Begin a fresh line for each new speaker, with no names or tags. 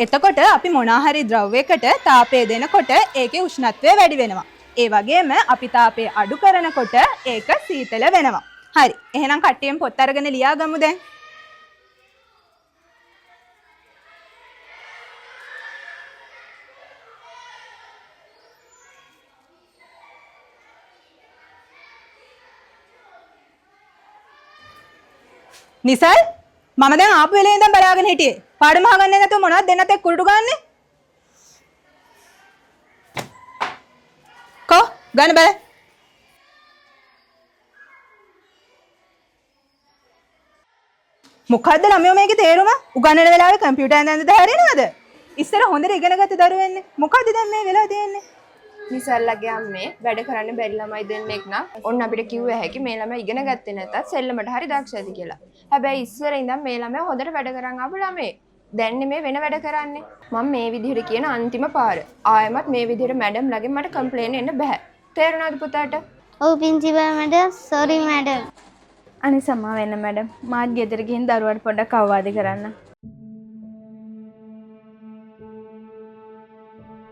එතකොට අපි මොනවා හරි ද්‍රව්‍යයකට තාපය දෙනකොට ඒකේ උෂ්ණත්වය වැඩි වෙනවා. ඒ වගේම අපි තාපය අඩු කරනකොට ඒක සීතල වෙනවා. හරි. එහෙනම් කට්ටියම පොත් අරගෙන ලියාගමු දැන්. නිසල්, මම දැන් ආපු වෙලේ ඉඳන් බලාගෙන හිටියේ. පාඩම අහගන්නේ නැතුව මොනවද දෙන්නත් එක්ක කුරුටු ගන්නෙ? කෝ ගන්න බෑ. මොකද්ද ළමයෝ මේකේ තේරුම? උගන්නන වෙලාවේ කම්පියුටර් ඇඳ ඇඳ හැරෙනවද? ඉස්සර හොඳට ඉගෙන ගත්ත දරුවෙන්නේ. මොකද්ද දැන් මේ වෙලා තියෙන්නේ?
නිසල්ලගේ අම්මේ වැඩ කරන්න බැරි ළමයි දෙන්නෙක් නම් ඔන්න අපිට කිව්ව හැකි මේ ළමයා ඉගෙන ගත්තේ නැතත් සෙල්ලමට හරි දක්ෂ ඇති කියලා. හැබැයි ඉස්සර ඉඳන් මේ ළමයා හොඳට වැඩ කරන් ආපු ළමයි. දැන් නෙමේ වෙන වැඩ කරන්නේ. මම මේ විදිහට කියන අන්තිම පාර. ආයෙමත් මේ විදිහට මැඩම් ළගෙන් මට කම්ප්ලේන් එන්න බෑ. තේරුණාද පුතාට?
ඔව් ප්‍රින්සිපල් මැඩම්, සෝරි මැඩම්.
අනේ සමා වෙන්න මැඩම්, මාත් ගෙදර ගිහින් දරුවාට පොඩ්ඩක් අවවාද කරන්න.